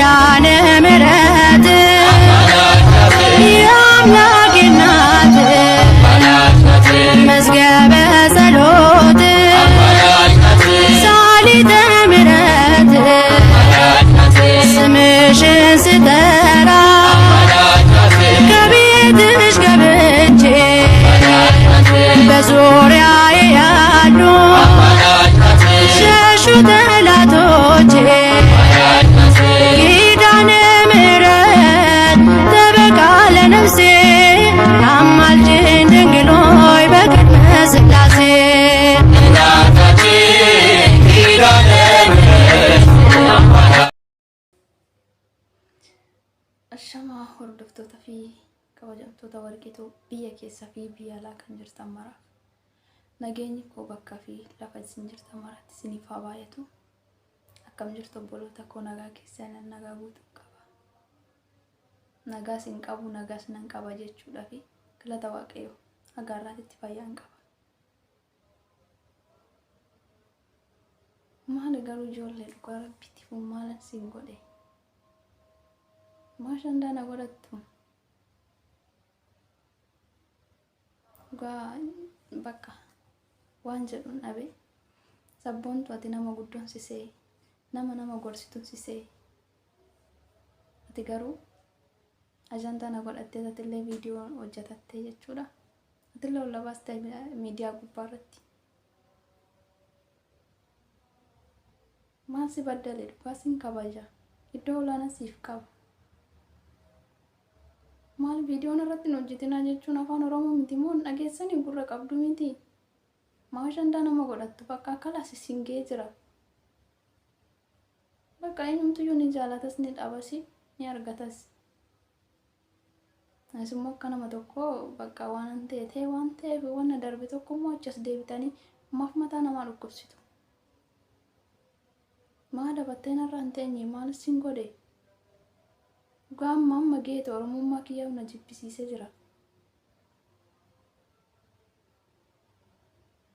ኪዳነ ምሕረት የአምላኬ እናት መዝገበ ጸሎት ሳሊተ ምሕረት ስምሽን ስጠራ ከቤትሽ ገብቼ በዙሪያዬ ያሉ ሸሹ ጠላቶቼ። ኪዳነ ምሕረት ጠበቃ ለነፍሴ አማልጅን ድንግል ሆይ በቅድመ ሥላሴ። Ashamaa hordoftoota fi kabajamtoota warqituu biyya keessa fi biyya alaa kan jirtan maraaf nageenyi koo bakka fi lafa isin jirtan maraatti isiniif haa baay'atu. Akkam jirtu obboloota koo, nagaa keessan? Nagaa guutuu qaba. Nagaas hin qabu, nagaas nan qaba jechuudha fi galata Waaqayyoo haga har'aatitti fayyaan qaba. Maali garuu ijoollee, dhugaa rabbiitti kun maalan siin godhe? Maa shandaa na godhattu? Dhugaa bakka waan jedhuun dhabe. Sabboontu, ati nama guddoon sisee, nama nama gorsituun sisee. Ati garuu ajandaa na godhattee, atillee viidiyoo hojjetattee jechuudha. Atillee ol baastee miidiyaa gubbaa irratti. Maal si baddale? Dhugaa sin kabaja. Iddoo olaanaa siif qaba. Maal viidiyoon irratti hin hojjetinaa jechuun afaan Oromoo miti moo? Hin dhageessanii? Gurra qabdu miti? Maa ajandaa nama godhattu? Bakka akkalas isin ga'ee jira. Bakka eenyumtuyyuu ni jaalatas, ni dhabasi, ni argatas. Anis immoo akka nama tokko bakka waan ta'e ta'e waan ta'eef, wanna darbe tokko immoo achas deebitanii maaf mataa namaa dhukkubsitu? Maa dabattee narraa hin teenye? Maal sin godhe? Dhugaa amma amma geete Oromummaa kiyyaaf na jibbisiisee jira.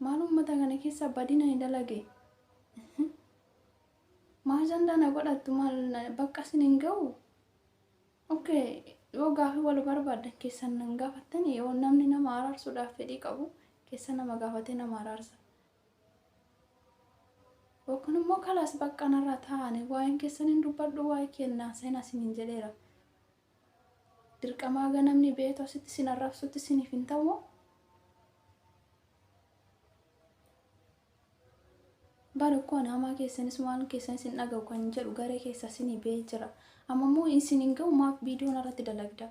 Maal uummata kana keessa badina hin dalage? Maa ajandaa na godhattu? Maal bakka isin hin ga'u? Okay, yoo gaafii wal barbaaddan keessan nan gaafattani, yoo namni nama araarsuudhaaf fedhii qabu keessa nama gaafatee nama araarsa. Yookaan immoo kalaas bakka narraa taa'anii waa'een keessan hin dubbadhu, waa'ee kennaa seenaa isiniin jedheera. Dirqamaa ga namni beetu asitti isin arrabsutti isiniif hin ta'u. Bara koo ani hamaa keessanis maal keessanis hin dhaga'u kan jedhu garee keessa isinii ba'ee jira. Amma immoo isin hin ga'u, maaf viidiyoon irratti dalagda?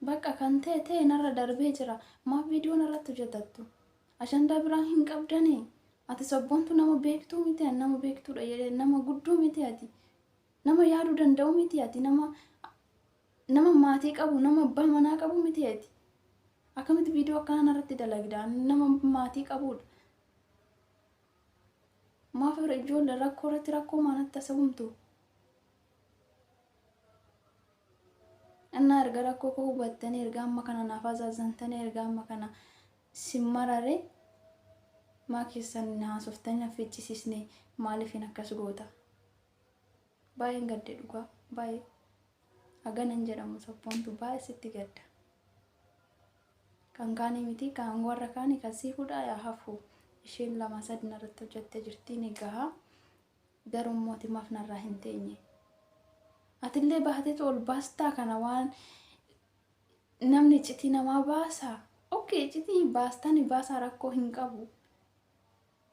Bakka kan ta'e ta'e narra darbee jira. Maaf viidiyoon irratti hojjetattu? Ajandaa biraa hin qabdanii? Ati sabboontu nama beektuu miti, ani nama beektuudha jedhee, nama guddoo miti ati. Nama yaaduu danda'u miti ati, nama maatii qabu, nama abbaa manaa qabu miti ati. Akkamitti viidiyoo akkanaa narratti dalagda? Ani nama maatii qabudha. Maaf ijoollee rakkoo irratti rakkoo maanatti tasawumtu? Innaa erga rakkoo koo hubattanii, erga amma kana naaf azaazantanii, erga amma kana sin marare, maa keessan haasoftanii na ficcisiisne? Maaliifin akkas goota? Baay'een gadde, dhugaa baay'ee. Haganan jedhamu, sabboontu, baay'ee sitti gadda. Kan kaanii miti, kan warra kaanii kan sii fuudhaa yaa hafu. Isheen lama sadi narratti hojjettee jirti, ni gaha. Garuu immoo ati maaf narraa hin teenye? Atillee baateetu ol baastaa kana waan namni iccitii namaa baasaa. Okay, iccitii baastani baasaa, rakkoo hin qabu.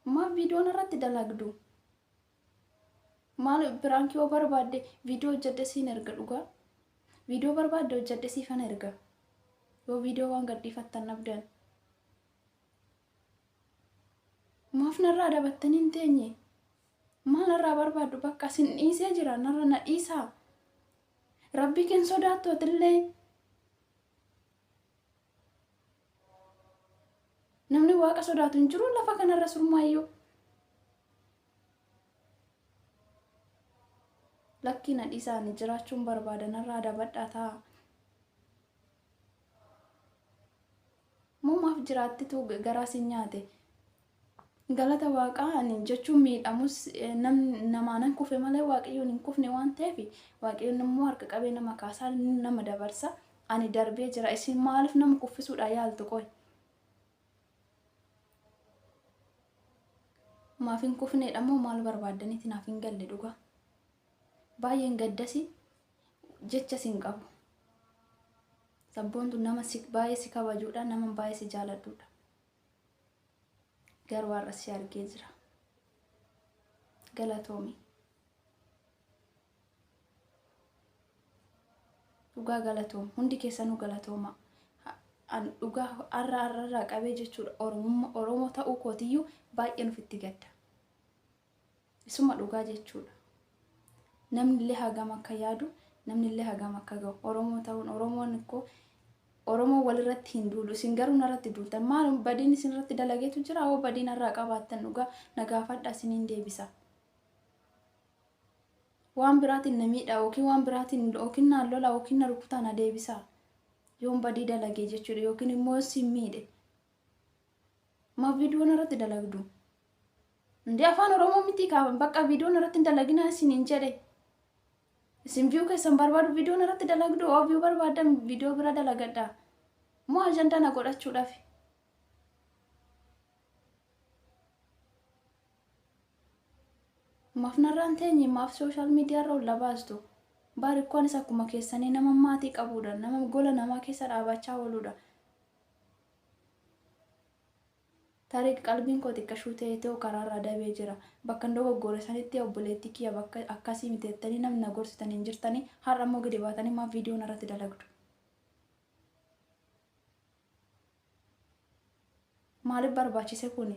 Maaf viidiyoon irratti dalagdu? Maal prank yoo barbaadde viidiyoo hojjedhe siin erga, dhugaa. Viidiyoo barbaadde hojjedhe siifan erga. Yoo viidiyoo waan gadhiifattan dhabdan. Maaf narraa dabattanii hin teenye? Maal narraa barbaaddu? Bakka isin dhiisee jira, narra na dhiisaa. Rabbii keen sodaattu atillee. Namni Waaqa sodaatu hin jiru lafa kanarra surmaayyuu. Lakkii, na dhiisaa, ani jiraachuun barbaada, narraa dabadhaa ta'a. Moo maaf jiraattitu garaa sin nyaate? Galata waaqaa ani jechuun miidhamus namaanan kufe malee waaqayyoon hin kufne waan ta'eef waaqayyoon immoo harka qabee nama kaasaa nama dabarsa. Ani darbee jira. Isin maaliif nama kuffisuudha yaaltu qoy? Maaf hin kufneedha moo maal barbaaddaniiti naaf hin galle dhugaa. Baay'een gaddasi jechas hin qabu. Sabboontu nama baay'ee si kabajuudha nama baay'ee si jaaladhuudha. Garuu har'a si argee jira. Galatoomi. Dhugaa galatoom hundi keessanuu galatooma. An dhugaa har'a har'arraa qabee jechuudha Oromummaa Oromoo ta'uu kootiyyuu baay'een ofitti gadda. Isuma dhugaa jechuudha. Namni illee hagam akka yaadu namni illee hagam akka ga'u Oromoo ta'uun Oromoon ikkoo Oromoo walirratti hin duulu isin garuu narratti duultan maal badiin isin irratti dalageetu jira hoo badiin har'aa qabaattan dhugaa na gaafadha isiniin deebisa. Waan biraatiin na miidha yookiin waan biraatiin yookiin naan lola yookiin na rukutaa na deebisa. Yoon badii dalagee jechuudha yookiin immoo si miidhe. Maaf viidiyoon irratti dalagdu? Indee afaan Oromoo miti kaaban bakka viidiyoon irratti hin dalaginaa isiniin jedhe. Isin view keessan barbaadu viidiyoon irratti dalagdu oo view barbaadan viidiyoo bira dalagadha. Moo ajandaa na godhachuudhaaf. Maaf narraan teenye maaf sooshaal miidiyaa irra ol baastu. Baari koo anis akkuma keessanii nama maatii qabuudha. Nama gola namaa keessa dhaabachaa ooluudha. Tarii qalbiin koo xiqqashuu ta'ee ta'u karaarraa dabee jira. Bakka hin dogoggore sanitti obboleettii kiyya bakka akkasii miti jettanii namni na gorsitan hin jirtanii har'a immoo gadi baatanii maaf viidiyoo narratti dalagdu. Maaliif barbaachise kuni?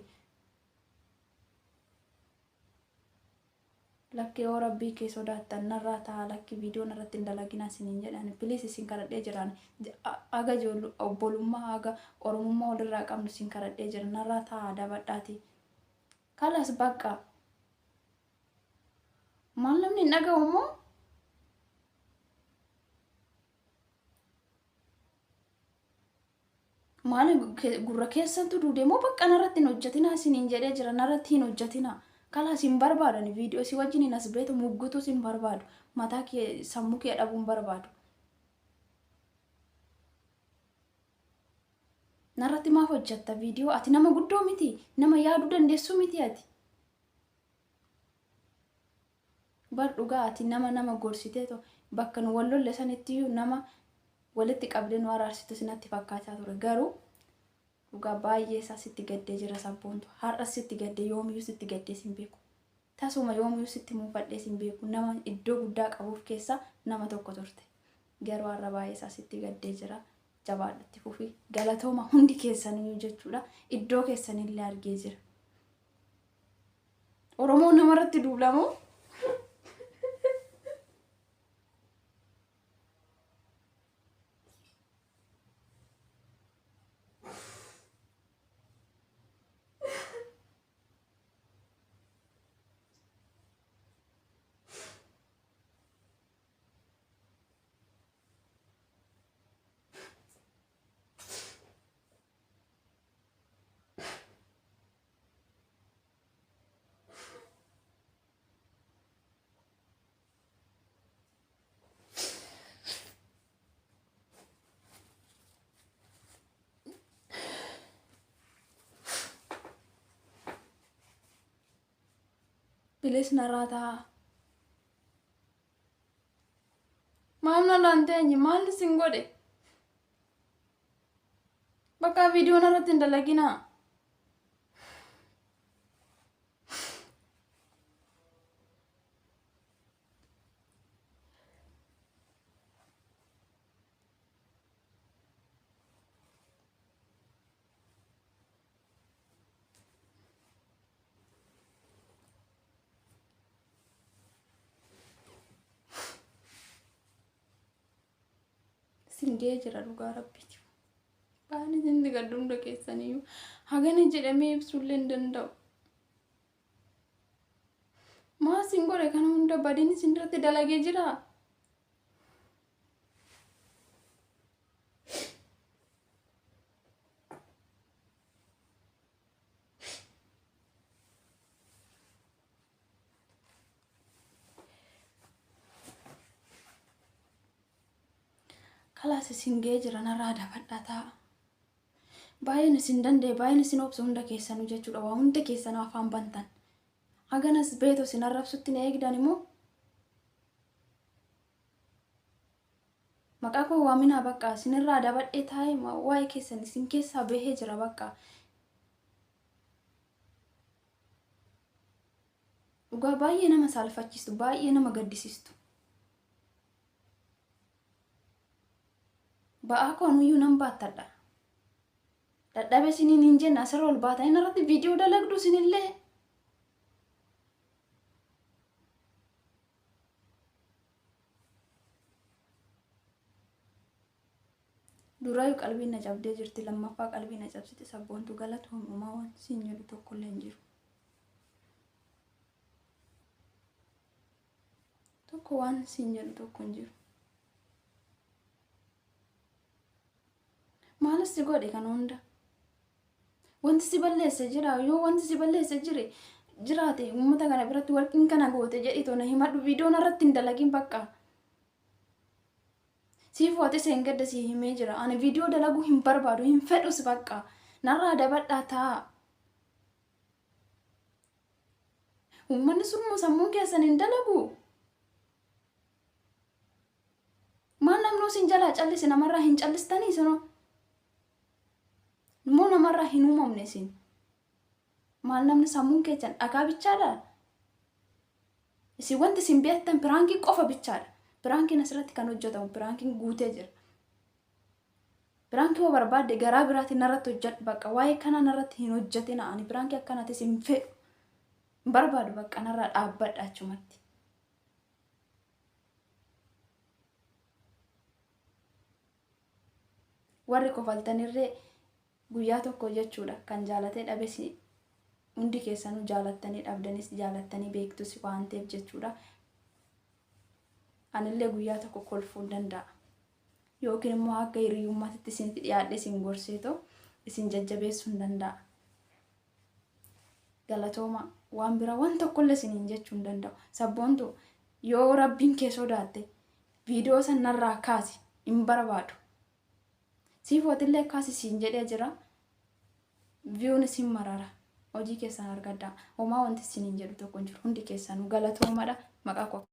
Lakki yoo rabbii kee sodaattan narraa ta'a lakki viidiyoo narratti hin dalaginaa isiniin jedhan piliis isin kadhadhee jiraan haga ijoollu obbolummaa haga oromummaa walirraa qabnu isin kadhadhee jira narraa ta'a dabadhaati kalas bakka maal namni hin dhaga'u moo Maal gurra keessantu duude moo bakka narratti hin hojjetinaa isiniin jedhee jira narratti hin hojjetinaa. Kalaas hin barbaadan viidiyoo si wajjin hin as beetu muggutus hin barbaadu mataa kee sammuu kee dhabuu hin barbaadu. Narratti maaf hojjetta viidiyoo ati nama guddoo miti nama yaaduu dandeessuu miti ati. Bar dhugaa ati nama nama gorsiteeto bakka nu wal lolle sanittiyyuu nama walitti qabdee nu araarsitu sinatti fakkaachaa ture garuu dhugaa baay'ee isaa sitti gaddee jira sabboontu har'as sitti gaddee yoomiyyuu sitti gaddee sin beeku tasuma yoomiyyuu sitti muufadhee sin beeku nama iddoo guddaa qabuuf keessaa nama tokko turte garuu har'a baay'ee isaa sitti gaddee jira jabaadhu itti fufi galatooma hundi keessaniyyuu jechuudha iddoo keessanillee argee jira. Oromoo namarratti duulamoo? Bilis narraa ta'a. Maal narraan teenye maal isin godhe? Bakka viidiyoon irratti hin dalaginaa. Isin ga'ee jira dhugaa rabbiiti. Baay'een isin gaddu hunda keessaniyyuu hagana jedhamee ibsuullee hin danda'u. Maa isin godhe kana hunda badiin isin irratti dalagee jira. Kalaas isin ga'ee jira narraa dabadhaa taa'a. Baay'een isin danda'e baay'een isin obsa hunda keessanuu jechuudha waa hunda keessanuu afaan bantan. Haganas beeto isin arrabsutti na eegdan immoo maqaa koo waaminaa bakka isinirraa dabadhee taa'ee waa'ee keessan isin keessaa bahee jira bakka. Dhugaa baay'ee nama saalfachiistu baay'ee nama gaddisiistu. Ba'aa koo anuyyuu nan baattadha. Dadhabe isiniin hin jenne asirra ol baatanii narratti viidiyoo dalagdu isinillee. Duraayu qalbiin na cabdee jirti lammaffaa qalbii na cabsite sabboontu galatoom umaa waan siin jedhu tokkollee hin jiru. Tokko waan siin jedhu tokko hin jiru. Maalis si godhe kana hunda? Wanti si balleesse jira yoo wanti si balleesse jire jiraate uummata kana biratti warqiin kana goote jedhi tona himadhu viidiyoon irratti hin dalagin bakka. Siif waati seen gadda si himee jira. Ani viidiyoo dalaguu hin barbaadu hin fedhus bakka. Narraa dabadhaa taa'a. Uummanni sun immoo sammuun keessan hin dalagu. Maal namnuu isin jalaa callise namarraa hin callistanii isinoo. Immoo namarraa hin uumamne isin. Maal namni sammuun keessan dhagaa bichaadha. Isin wanti isin beektan piraankii qofa bichaadha. Piraankiin asirratti kan hojjetamu piraankiin guutee jira. Piraankii yoo barbaadde garaa biraatiin narratti hojjedhu bakka waa'ee kanaa narratti hin hojjetina ani piraankii akkanaatis hin fedhu. Hin barbaadu bakka narraa dhaabbadha achumatti. Warri kofaltanirree guyyaa tokko jechuudha kan jaalatee dhabes hundi keessanuu jaalattanii dhabdanis jaalattanii beektus waan ta'eef jechuudha. Anillee guyyaa tokko kolfuu hin danda'a. Yookiin immoo akka hiriyyummaatti isinitti dhiyaadhee isin gorseetoo isin jajjabeessuu hin danda'a. Galatooma waan biraa waan tokkollee isiniin jechuu hin danda'u. Sabboontu yoo rabbiin kee sodaatte viidiyoo san narraa kaasi hin barbaadu. Siif watillee kaasi siin jedhee jira. Viyuun isin marara. Hojii keessan argadhaa. Homaa wanti isiniin jedhu tokko hin jiru. Hundi keessanuu galatoomadha. Maqaa koo.